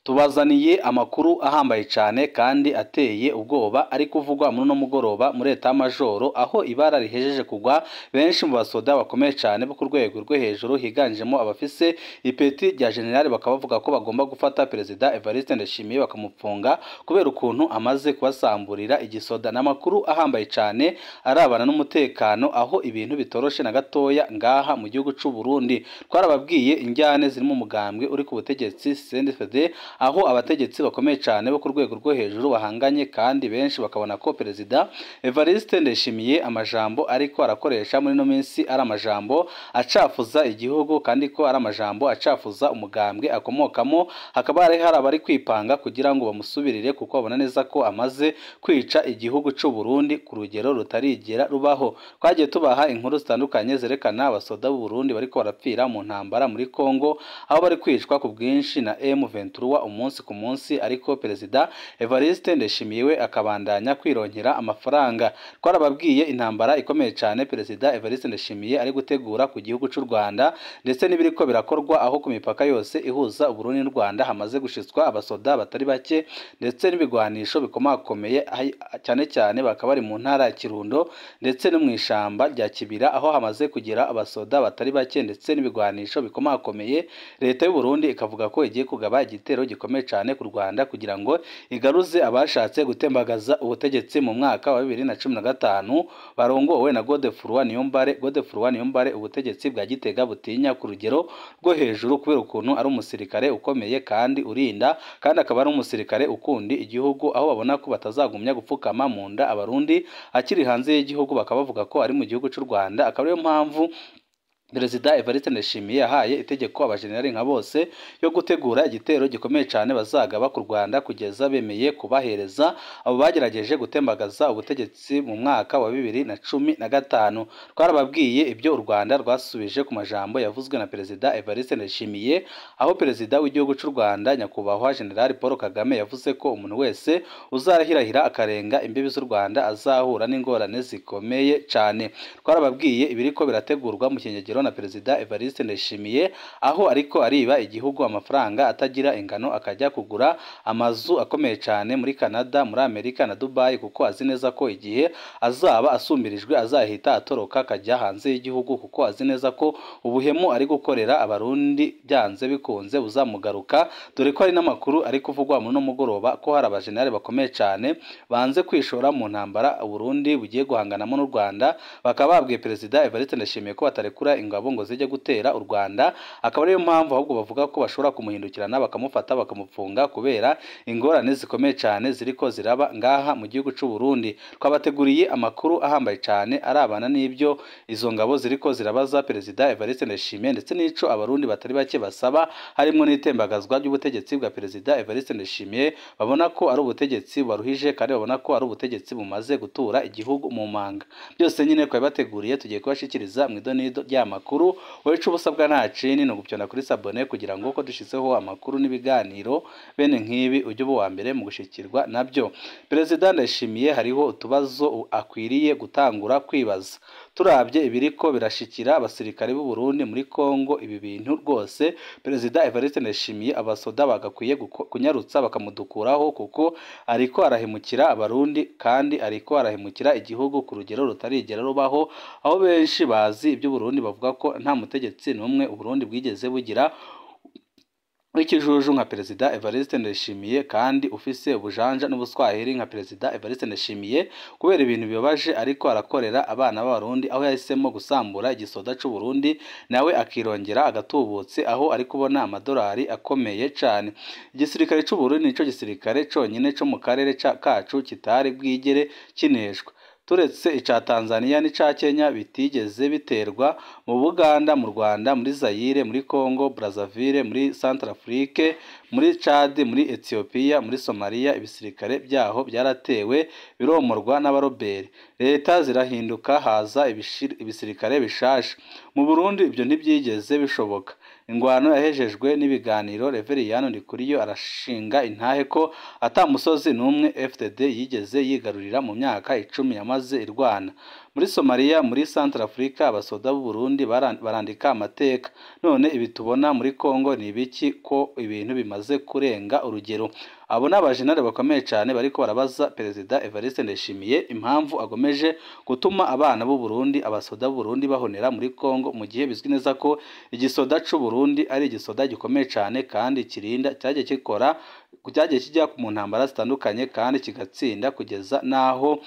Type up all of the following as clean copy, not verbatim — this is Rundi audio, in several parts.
Tubazaniye amakuru ahambaye cyane kandi ateye ubwoba ari kuvugwa muri uno mugoroba muri Etat Major, aho ibara rihejeje kugwa benshi mu basoda bakomeye cyane bo ku rwego rwo hejuru higanjemo abafise ipeti rya general, bakaba bavuga ko bagomba gufata Perezida Evariste Ndayishimiye bakamupfunga kubera ukuntu amaze kubasamburira igisoda. N'amakuru ahambaye cyane arabana n'umutekano, aho ibintu bitoroshe na gatoya ngaha mu gihugu c'u Burundi. Twarababwiye injyane ziri mu mugambwe uri ku butegetsi CNDD-FDD, aho abategetsi bakomeye cyane bo ku rwego rwo hejuru bahanganye, kandi benshi bakabona ko Perezida Evariste Ndayishimiye amajambo ariko arakoresha muri no minsi ari amajambo acafuza igihugu, kandi ko ari amajambo acafuza umugambwe akomokamo. Hakaba hari abari kwipanga kugira ngo bamusubirire, kuko babona neza ko amaze kwica igihugu c'u Burundi ku rugero rutarigera rubaho. Twagiye tubaha inkuru zitandukanye zerekana abasoda b'u Burundi bariko barapfira mu ntambara muri Kongo, aho bari kwicwa ku bwinshi na M23 umunsi ku munsi, ariko Perezida Evariste Ndayishimiye we akabandanya kwironkera amafaranga. Twarababwiye intambara ikomeye cyane Perezida Evariste Ndayishimiye ari gutegura ku gihugu c'u Rwanda, ndetse n'ibiriko birakorwa aho ku mipaka yose ihuza Uburundi n'u Rwanda hamaze gushitswa abasoda batari bake ndetse n'ibigwanisho bikomakomeye, cyane cyane bakaba bari mu ntara ya Kirundo ndetse no mu ishamba rya Kibira, aho hamaze kugira abasoda batari bake ndetse n'ibigwanisho bikomakomeye. Leta y'u Burundi ikavuga ko igiye kugaba igitero gikomeye cyane ku Rwanda kugira ngo igaruze abashatse gutembagaza ubutegetsi mu mwaka wa 2015 barongowe na Godefroid Niyombare. Godefroid Niyombare ubutegetsi bwa Gitega butinya ku rugero rwo hejuru kubera ukuntu ari umusirikare ukomeye kandi urinda, kandi akaba ari umusirikare ukundi igihugu, aho babona ko batazagumya gupfukama mu nda abarundi akiri hanze y'igihugu, bakaba bavuga ko ari mu gihugu cy'u Rwanda. Akaba ariyo mpamvu Perezida Evariste Ndayishimiye yahaye itegeko abajenerali nka bose yo gutegura igitero gikomeye cyane bazagaba ku Rwanda kugeza bemeye kubahereza abo bagerageje gutembagaza ubutegetsi mu mwaka wa 2015. Twarababwiye ibyo u Rwanda rwasubije ku majambo yavuzwe na Perezida Evariste Ndayishimiye, aho Perezida w'igihugu cy'u Rwanda Nyakubahwa General Paul Kagame yavuze ko umuntu wese uzarahirahira akarenga imbibi z'u Rwanda azahura n'ingorane zikomeye cyane. Twarababwiye ibiriko birategurwa mu kinyegero na Perezida Evariste Ndayishimiye, aho ariko ariba igihugu amafaranga atagira ingano, akajya kugura amazu akomeye cyane muri Canada, muri Amerika na Dubai, kuko azi neza ko igihe azaba asumbirijwe azahita atoroka akajya hanze y'igihugu, kuko azi neza ko ubuhemu ari gukorera abarundi byanze bikunze buzamugaruka. Dore ko hari n'amakuru ari kuvugwa muri no mugoroba ko hari abajenerali bakomeye cyane banze kwishora mu ntambara Burundi bugiye guhanganamo n'u Rwanda, bakaba babwiye Perezida Evariste Ndayishimiye ko batarekura ingabo ngo zijye gutera u Rwanda. Akaba ariyo mpamvu ahubwo bavuga ko bashobora kumuhindukirana bakamufata bakamupfunga kubera ingorane zikomeye cyane ziriko ziraba ngaha mu gihugu c'u Burundi. Twabateguriye amakuru ahambaye cyane arabana n'ibyo izo ngabo ziriko zirabaza Perezida Evariste Ndayishimiye, ndetse n'ico abarundi batari bake basaba, harimo n'itembagazwa ry'ubutegetsi bwa Perezida Evariste Ndayishimiye. Babona ko ari ubutegetsi baruhije, kandi babona ko ari ubutegetsi bumaze gutura igihugu mu manga. Byose nyine twabateguriye, tugiye kubashikiriza mu idonido ry'amakuru. Wowe ico ubusabwa nta kindi ni uguvyonda kuri sabone kugira ngo uko dushizeho amakuru n'ibiganiro bene nk'ibi ujye uba uwa mbere mu gushikirwa nabyo. Perezida Ndayishimiye hariho utubazo akwiriye gutangura kwibaza. Turabye ibiriko birashikira abasirikare b'u Burundi muri Kongo, ibi bintu rwose Perezida Evariste Ndayishimiye abasoda bagakwiye kunyarutsa bakamudukuraho, kuko ariko arahemukira abarundi kandi ariko arahemukira igihugu ku rugero rutarigera rubaho, aho benshi bazi ibyo Burundi bavuga ko nta mutegetsi n'umwe Uburundi bwigeze bugira w'ikijuju nka Perezida Evariste Ndayishimiye, kandi ufise ubujanja n'ubuswahili nka Perezida Evariste Ndayishimiye, kubera ibintu bibabaje ariko arakorera abana b'abarundi, aho yahisemo gusambura igisoda c'u Burundi nawe akirongera agatubutse, aho ari kubona amadolari akomeye cyane. Igisirikare c'u Burundi nico gisirikare conyine co mu karere kacu kitari bwigere kineshwa, turetse ica Tanzania n'ica Kenya bitigeze biterwa mu Buganda, mu Rwanda, muri Zaire, muri Congo Brazzaville, muri Centrafrique, muri Chad, muri Ethiopia, muri Somalia. Ibisirikare byaho byaratewe biromorwa n'abaroberi, leta zirahinduka haza ibisirikare bishasha. Mu Burundi ibyo ntibyigeze bishoboka. Ingwano yahejejwe n'ibiganiro. Reveriyano Ndikuriyo arashinga intahe ko ata musozi n'umwe FDD yigeze yigarurira mu myaka 10 yamaze yamaze irwana. Muri Somalia, muri Centrafrica, abasoda b'u Burundi barandika amateka. None ibi tubona muri Congo ni ibiki ko ibintu bimaze kurenga urugero? Abo ni abajenali bakomeye cyane bariko barabaza Perezida Evariste Ndayishimiye impamvu agomeje gutuma abana b'u Burundi, abasoda b'u Burundi bahonera muri Congo, mu gihe bizwi neza ko igisoda c'u Burundi ari igisoda gikomeye cyane kandi kirinda, cyagiye gikora, cyagiye kijya mu ntambara zitandukanye kandi kigatsinda, kugeza n'aho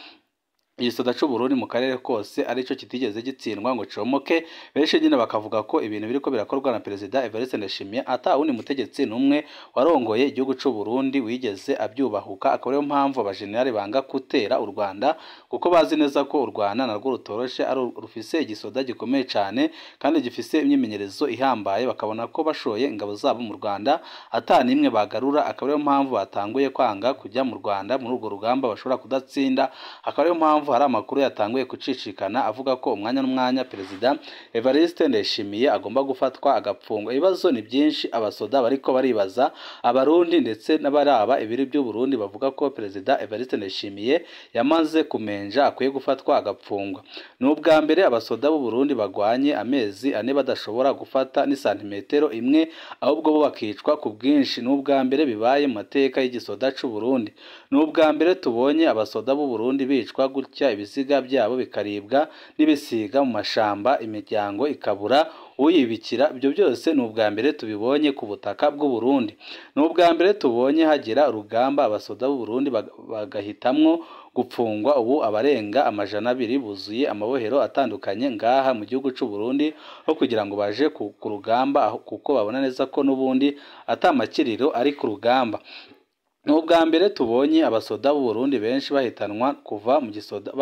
igisoda c'u Burundi mu karere kose arico kitigeze gitsindwa ngo comoke. Benshi nyine bakavuga ko ibintu biriko birakorwa na Perezida Evariste Ndayishimiye ata wundi mutegetsi n'umwe warongoye igihugu c'u Burundi wigeze abyubahuka, akaba ariyo mpamvu abajenerali banga gutera u Rwanda, kuko bazi neza ko u Rwanda narwo rutoroshe, ari rufise igisoda gikomeye cane kandi gifise imyimenyerezo ihambaye, bakabona ko bashoye ingabo zabo mu Rwanda ata nimwe bagarura, akaba ariyo mpamvu batanguye kwanga kujya mu Rwanda muri urwo rugamba bashobora kudatsinda. Akaba ariyo mpamvu hari amakuru yatanguye kucicikana avuga ko umwanya n'umwanya Perezida Evariste Ndayishimiye agomba gufatwa agapfungwa. Ibibazo ni byinshi abasoda bariko baribaza, abarundi ndetse n'abaraba ibiri by'u Burundi bavuga ko Perezida Evariste Ndayishimiye yamaze kumenja, akwiye gufatwa agapfungwa. Ni ubwa mbere abasoda b'u Burundi bagwanye amezi 4 badashobora gufata ni santimetero imwe, ahubwo bo bakicwa ku bwinshi. Ni ubwa mbere bibaye mu mateka y'igisoda c'u Burundi. Ni ubwa mbere tubonye abasoda b'u Burundi bicwa gutya, ibiziga byabo bikaribwa n'ibisiga mu mashamba, imiryango ikabura uyibikira. Ibyo byose ni ubwa mbere tubibonye ku butaka bw'u Burundi. Ni ubwa mbere tubonye hagira urugamba abasoda b'u Burundi bagahitamwo gupfungwa. Ubu abarenga 200 buzuye amabohero atandukanye ngaha mu gihugu c'u Burundi, ho kugira ngo baje ku rugamba, kuko babona neza ko n'ubundi atamakiriro ari ku rugamba. Ni ubwa mbere tubonye abasoda b'u Burundi benshi bahitanwa kuva mu gisoda,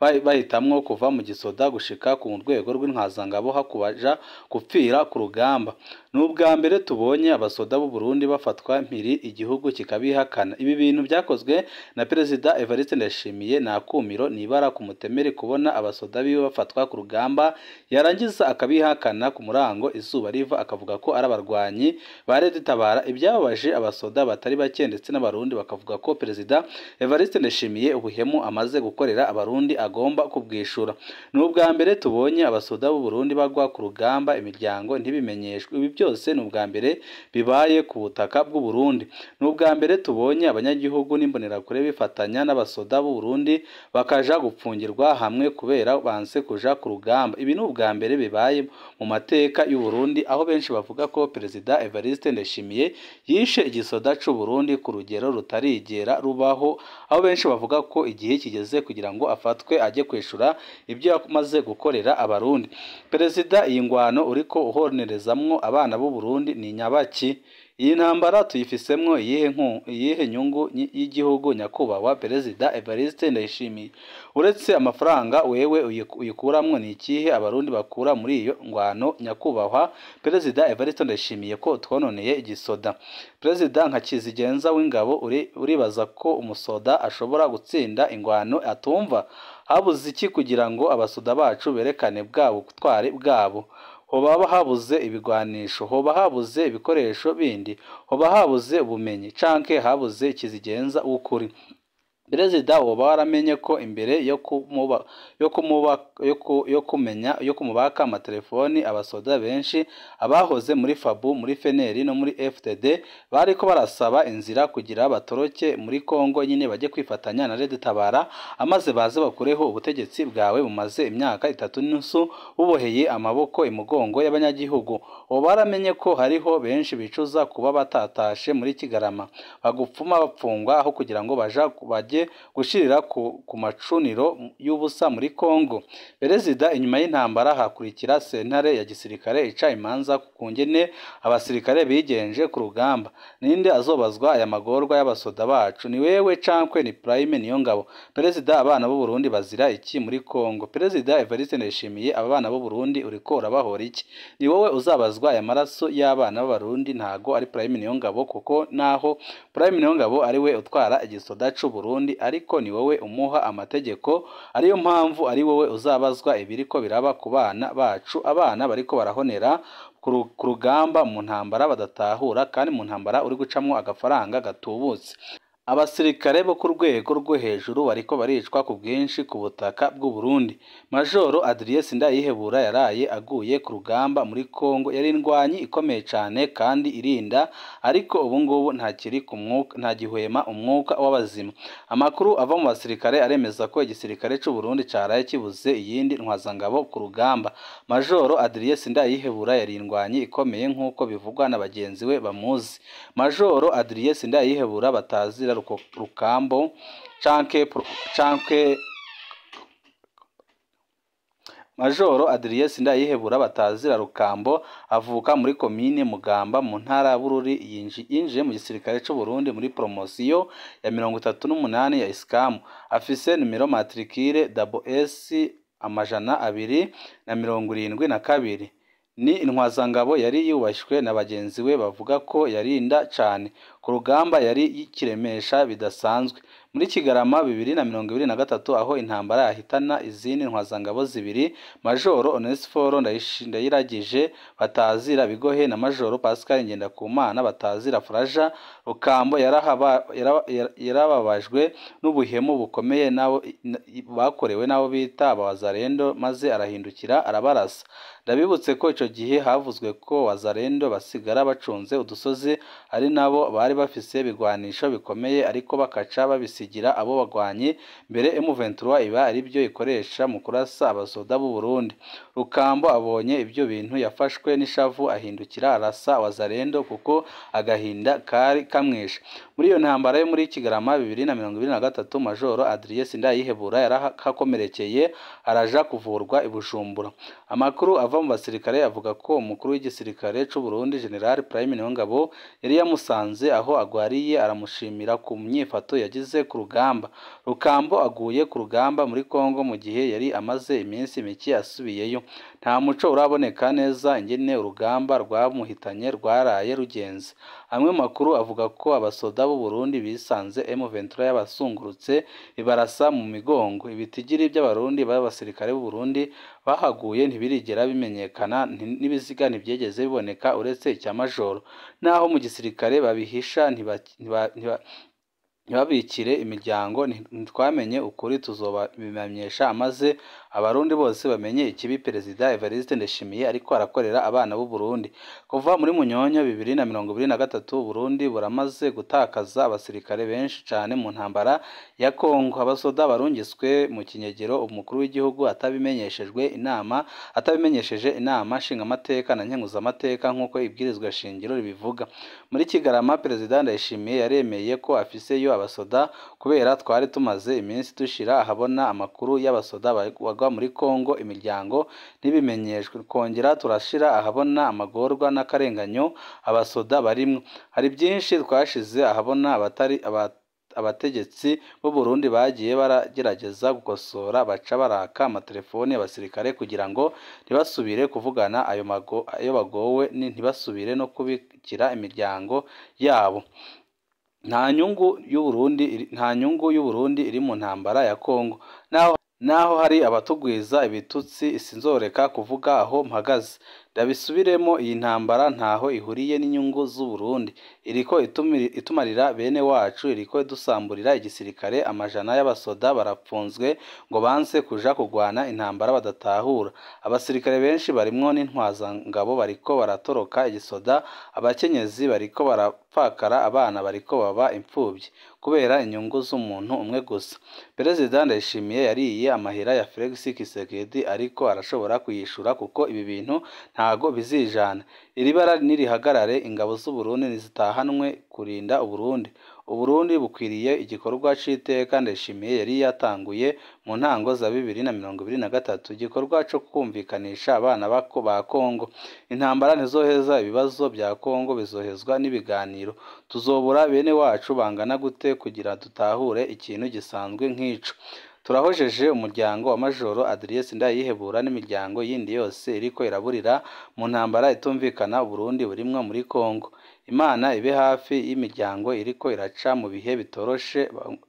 bahitamwo kuva mu gisoda gushika ku rwego rw'intwazangabo hakubaja gupfira ku rugamba. Ni ubwa mbere tubonye abasoda b'u Burundi bafatwa mpiri igihugu kikabihakana. Ibi bintu byakozwe na Perezida Evariste Ndayishimiye na kumiro nibara ku mutemeri, kubona abasoda biwe bafatwa ku rugamba yarangiza akabihakana ku murango izuba riva, akavuga ko ari abarwanyi ba Red Tabara. Ibyababaje abasoda batari bake ndetse n'abarundi bakavuga ko Perezida Evariste Ndayishimiye ubuhemu amaze gukorera abarundi agomba kubwishura. Ni ubwa mbere tubonye abasoda b'u Burundi bagwa ku rugamba imiryango ntibimenyeshwe. Ibi byose ni ubwa mbere bibaye ku butaka bw'u Burundi. Ni ubwa mbere tubonye abanyagihugu n'imbonerakure bifatanya n'abasoda b'u Burundi bakaja gupfungirwa hamwe kubera banse kuja ku rugamba. Ibi ni ubwa mbere bibaye mu mateka y'u Burundi, aho benshi bavuga ko Perezida Evariste Ndayishimiye yishe igisoda c'u Burundi ku rugero rutarigera rubaho, aho benshi bavuga ko igihe kigeze kugira ngo afatwe ajye kwishura ibyo yamaze gukorera abarundi. Perezida, iyi ngwano uriko uhonerezamwo abana b'u Burundi ni nyabaki? Iyi ntambara tuyifisemwo iyihe nyungu y'igihugu nyakubahwa Perezida Evariste Ndayishimiye? Uretse amafaranga wewe uyikuramwo, ni ikihe abarundi bakura muri iyo ngwano nyakubahwa Perezida Evariste Ndayishimiye ko twononeye igisoda? Perezida nka kizigenza w'ingabo uribaza ko umusoda ashobora gutsinda ingwano atumva? Habuze iki kugira ngo abasoda bacu berekane bwabo butwari bwabo? Hoba habuze ibigwanisho, hoba habuze ibikoresho bindi, hoba habuze ubumenyi, canke habuze ikizigenza w'ukuri? Perezida, woba waramenye ko imbere yo kumubaka amatelefoni abasoda benshi abahoze muri FABU, muri FNL no muri FDD bariko barasaba inzira kugira batoroke muri Kongo nyine bajye kwifatanya na Red Tabara, amaze baze bakureho ubutegetsi bwawe bumaze imyaka 3.5 buboheye amaboko imugongo y'abanyagihugu? Woba waramenye ko hariho benshi bicuza kuba batatashe muri Kigarama, bagupfuma bapfungwa aho kugira ngo baje gushirira ku macuniro y'ubusa muri Kongo? Perezida, inyuma y'intambara hakurikira sentare ya gisirikare ica imanza ku ngene abasirikare bigenje ku rugamba. Ninde azobazwa aya magorwa y'abasoda bacu? Ni wewe cankwe ni Prime Niyongabo? Perezida, abana b'u Burundi bazira iki muri Kongo? Perezida Evariste Ndayishimiye, aba bana b'u Burundi uriko urabahora iki? Ni wowe uzabazwa aya maraso y'abana b'Abarundi, ntago ari Prime Niyongabo, kuko naho Prime Niyongabo ari we utwara igisoda c'u Burundi, ariko ni wowe umuha amategeko, ariyo mpamvu ari wowe uzabazwa ibiriko biraba ku bana bacu. Abana bariko barahonera ku rugamba mu ntambara badatahura, kandi mu ntambara uri gucamwo agafaranga gatubutse. Abasirikare bo ku rwego rwo hejuru bariko baricwa ku bwinshi ku butaka bw'u Burundi. Majoro Adrien Sindayihebura yaraye aguye ku rugamba muri Kongo, yari indwanyi ikomeye cane kandi irinda, ariko ubu ngubu ntakiri ku mwuka, ntagihwema umwuka w'abazima. Amakuru ava mu basirikare aremeza ko igisirikare c'u Burundi caraye kibuze iyindi ntwazangabo ku rugamba. Majoro Adrien Sindayihebura yari indwanyi ikomeye nk'uko bivugwa na bagenzi we bamuzi. Majoro Adrien Sindayihebura batazira Rukambo canke Majoro Adrien Sindayihebura batazira Rukambo avuka muri komine Mugamba mu ntara ya Bururi. Yinjiye mu gisirikare c'u Burundi muri promosiyo ya 38 ya Iskamu. Afise nimero matricule SS 272. Ni intwazangabo yari yubashywe na bagenzi we bavuga ko yarinda cane ku rugamba, yari yikiremesha bidasanzwe. Muri Kigarama 2023 aho intambara yahitana izindi ntwazangabo zibiri, Majoro Onesphore Ndayiragije batazira Bigohe na Majoro Pascal Ngendakumana batazira Furaja. Rukambo yarababajwe n'ubuhemu bukomeye nabo bakorewe nabo bita abawazarendo, maze arahindukira arabarasa. Ndabibutse ko ico gihe havuzwe ko wazarendo basigara bacunze udusozi ari nabo bari bafise ibigwanisho bikomeye, ariko bakaca babisigira abo bagwanyi mbere M23 iba ari byo ikoresha mu kurasa abasoda b'u Burundi. Rukambo abonye ibyo bintu yafashwe n'ishavu ahindukira arasa wazarendo kuko agahinda kari kamwishe. Muri iyo ntambara yo muri Kigarama 2023 Majoro Adrien Sindayihebura yarahakomerekeye araja kuvurwa i Bujumbura. Amakuru ava mu basirikare avuga ko umukuru w'igisirikare c'u Burundi General Prime Niyongabo yari yamusanze aho agwariye aramushimira ku myifato yagize ku rugamba. Rukambo aguye ku rugamba muri Kongo mu gihe yari amaze iminsi mike asubiyeyo. Nta muco uraboneka neza ingene urugamba rwamuhitanye rwaraye rugenze. Amwe mu makuru avuga ko abasoda b'u Burundi bisanze M23 y'abasungurutse ibarasa mu migongo. Ibitigiri by'abarundi b'abasirikare b'u Burundi bahaguye ntibirigera bimenyekana, n'ibiziga ntibyegeze biboneka uretse icya Majoro. Naho mu gisirikare babihisha ntibabikire imiryango, ntitwamenye ukuri, tuzobimenyesha amaze abarundi bose bamenye ikibi Perezida Evariste Ndayishimiye ariko arakorera abana b'u Burundi. Kuva muri Munyonyo 2023 Burundi buramaze gutakaza abasirikare benshi cane mu ntambara ya Kongo. Abasoda barungiswe mu kinyegero umukuru w'igihugu atabimenyesheje inama nshingamateka na nkenguzamateka nk'uko ibwirizwa shingiro ribivuga. Muri Kigarama Perezida Ndayishimiye yaremeye ko afiseyo abasoda kubera twari tumaze iminsi dushira ahabona amakuru y'abasoda bagwa muri Kongo imiryango ntibimenyeshwe, kongera turashira ahabona amagorwa n'akarenganyo abasoda barimwo. Hari byinshi twashize ahabona abatari abategetsi b'u Burundi bagiye baragerageza gukosora baca baraka amatelefoni abasirikare kugira ngo ntibasubire kuvugana ayo bagowe, ntibasubire no kubikira imiryango yabo. Nta nyungu y'u Burundi iri mu ntambara ya Kongo. Naho hari abatugwiza ibitutsi sinzoreka kuvuga aho mpagaze. Ndabisubiremo, iyi ntambara ntaho ihuriye n'inyungu z'u Burundi. Iriko itumarira bene wacu, iriko idusamburira igisirikare. Amajana y'abasoda barapfunzwe ngo banse kuja kugwana intambara badatahura. Abasirikare benshi barimwo n'intwazangabo bariko baratoroka igisoda, abakenyezi bariko barapfakara, abana bariko baba imfuvyi kubera inyungu z'umuntu umwe gusa. Perezida Ndayishimiye yariye amahera ya Felix Tshisekedi ariko arashobora kuyishura kuko ibi bintu ntago bizijana. Iri bara nirihagarare, ingabo z'u Burundi nizitahanwe kurinda Uburundi. Uburundi bukwiriye igikorwa c'iteka Ndayishimiye yari yatanguye mu ntango za 2023, igikorwa co kumvikanisha abana ba Kongo. Intambara ntizoheza ibibazo bya Kongo, bizohezwa n'ibiganiro. Tuzobura bene wacu bangana gute kugira dutahure ikintu gisanzwe nk'ico? Turahojeje umuryango wa Majoro Adrien Sindayihebura n'imiryango yindi yose iriko iraburira mu ntambara itumvikana Burundi burimwo muri Kongo. Imana ibe hafi y'imiryango iriko iraca mu bihe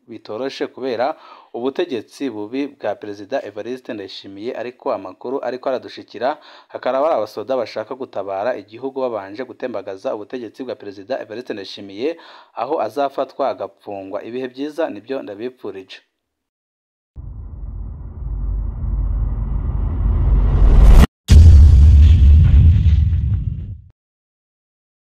bitoroshe kubera ubutegetsi bubi bwa Perezida Evariste Ndayishimiye, ariko amakuru ariko aradushikira hakaba hari abasoda bashaka gutabara igihugu babanje gutembagaza ubutegetsi bwa Perezida Evariste Ndayishimiye, aho azafatwa agapfungwa. Ibihe byiza nibyo ndabipfurije.